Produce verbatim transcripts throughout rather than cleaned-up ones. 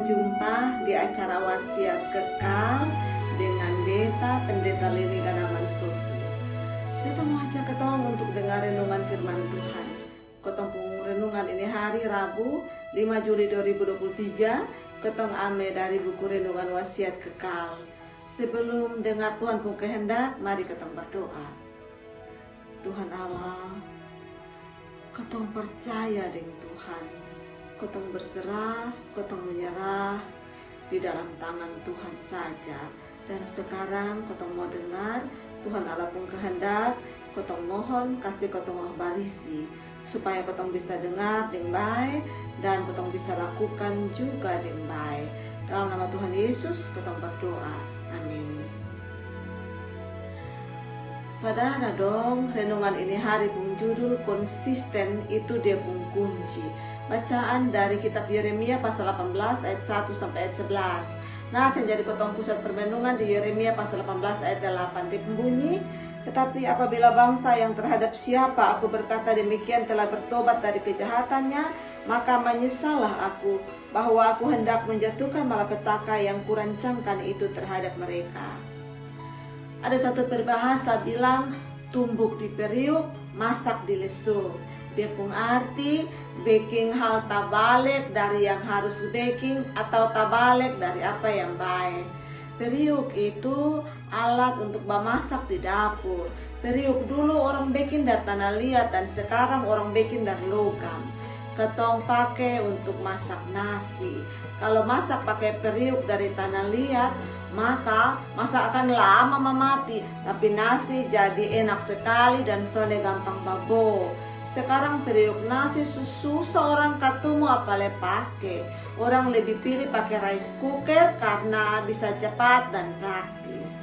Jumpa di acara Wasiat Kekal dengan Beta Pendeta Leni Ganaman Sopu. Beta mau ajak ketong untuk dengar renungan firman Tuhan. Kotong pung renungan ini hari Rabu, lima Juli dua ribu dua puluh tiga, kotong ame dari buku renungan Wasiat Kekal. Sebelum dengar Tuhan pung kehendak, mari kotong berdoa. Tuhan Allah, kotong percaya deng Tuhan. Kotong berserah, kotong menyerah di dalam tangan Tuhan saja. Dan sekarang kotong mau dengar Tuhan Allah pung kehendak. Kotong mohon kasih kotong Roh Barisi supaya kotong bisa dengar deng bae dan kotong bisa lakukan juga deng bae. Dalam nama Tuhan Yesus kotong berdoa. Amin. Saudara dong, renungan ini hari pung judul konsisten itu dia pung kunci. Bacaan dari kitab Yeremia pasal delapan belas ayat satu sampai ayat sebelas. Nah, yang jadi kotong pusat permenungan di Yeremia pasal delapan belas ayat delapan, dia pung bunyi, "Tetapi apabila bangsa yang terhadap siapa aku berkata demikian telah bertobat dari kejahatannya, maka menyesallah aku bahwa aku hendak menjatuhkan malapetaka yang kurancangkan itu terhadap mereka." Ada satu peribahasa bilang, "Tumbuk di periuk, masak di lesu." Dia pung arti, beking hal tabalek dari yang harus beking atau tabalek dari apa yang bae. Periuk itu alat untuk bamasak di dapur. Periuk dulu orang beking dari tanah liat dan sekarang orang beking dari logam. Kotong pake untuk masak nasi. Kalo masak pake periuk dari tanah liat, maka masak akan lama mamati, tapi nasi jadi enak sekali dan sonde gampang babo. Sekarang periuk nasi su susah orang katumu apalai pake. Orang lebih pilih pake rice cooker karna bisa cepat dan praktis.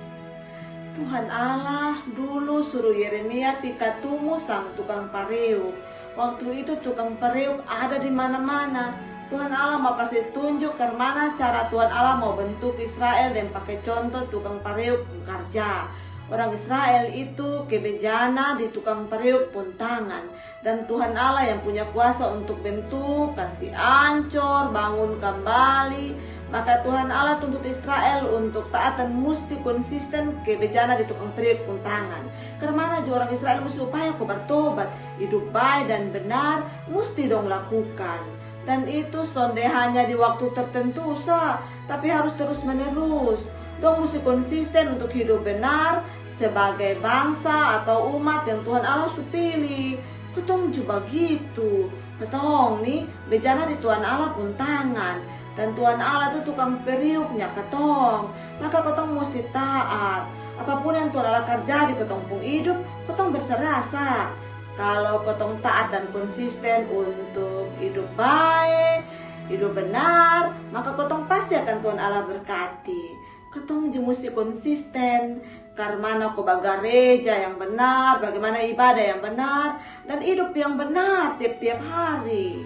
Tuhan Allah dulu suruh Yeremia pi katumu sang tukang pareuk. Waktu itu tukang pareuk ada di mana-mana. Tuhan Allah mau kasi tunjuk karmana cara Tuhan Allah mau bentuk Israel deng pake contoh tukang pareuk pung karja. Orang Israel itu ke bejana di tukang pareuk pung tangan. Dan Tuhan Allah yang punya kuasa untuk bentuk, kasi ancor, bangun kambali. Maka Tuhan Allah tuntut Israel untuk taat dan musti konsisten ke bejana di tukang pareuk pung tangan. Karmana ju orang Israel musti upaya ko bertobat, idup bae dan benar, musti dong lakukan. Dan itu sonde hanya di waktu tertentu sa, tapi harus terus menerus. Dong musti konsisten untuk hidup benar sebagai bangsa atau umat yang Tuhan Allah su pilih. Kotong ju bagitu. Kotong ni bejana di Tuhan Allah pung tangan. Dan Tuhan Allah tu tukang periuknya kotong. Maka kotong musti taat. Apapun yang Tuhan Allah karja di kotong pung idup, kotong berserah sa. Kalo kotong taat dan konsisten untuk idup bae, idup benar, maka kotong pasti akan Tuhan Allah berkati. Kotong ju musti konsisten, karmana ko bagareja yang benar, bagaimana ibadah yang benar, dan idup yang benar tiap-tiap hari.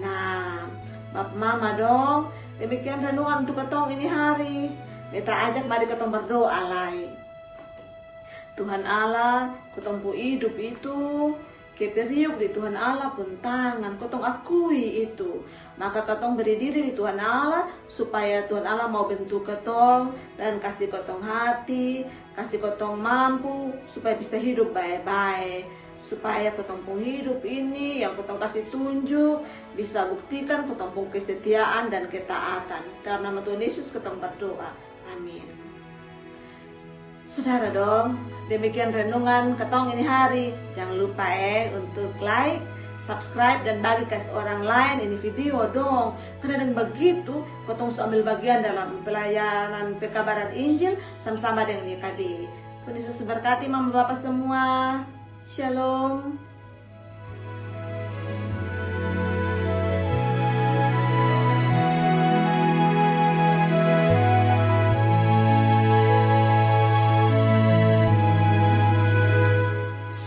Nah, bapa mama dong, demikian renungan untuk kotong ini hari. Beta ajak mari kotong berdoa lai. Tuhan Allah, kotong pu idup itu ke periuk di Tuhan Allah pun tangan, kotong akui itu. Maka kotong beri diri di Tuhan Allah, supaya Tuhan Allah mau bentuk kotong dan kasi kotong hati, kasi kotong mampu, supaya bisa hidup bae-bae. Supaya kotong pung hidup ini yang kotong kasi tunjuk, bisa buktikan kotong pung kesetiaan dan ketaatan. Dalam nama Tuhan Yesus kotong berdoa. Amin. Sudara dong, demikian renungan kotong ini hari. Jangan lupa e untuk like, subscribe, dan bagi kasi orang laen ini video dong. Karna deng bagitu kotong su ambil bagian dalam pelayanan pekabaran Injil sama-sama deng Y K B. Tuhan Yesus berkati mama bapa semua. Shalom.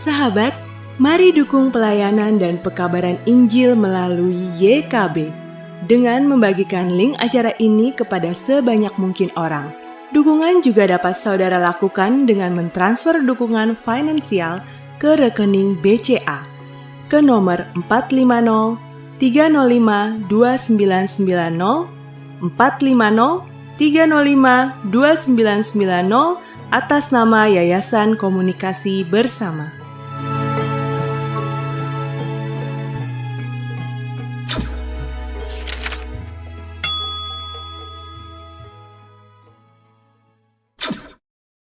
Sahabat, mari dukung pelayanan dan pekabaran Injil melalui Y K B dengan membagikan link acara ini kepada sebanyak mungkin orang. Dukungan juga dapat saudara lakukan dengan mentransfer dukungan finansial ke rekening B C A ke nomor empat lima nol tiga nol lima dua sembilan sembilan nol, empat lima nol tiga nol lima dua sembilan sembilan nol atas nama Yayasan Komunikasi Bersama.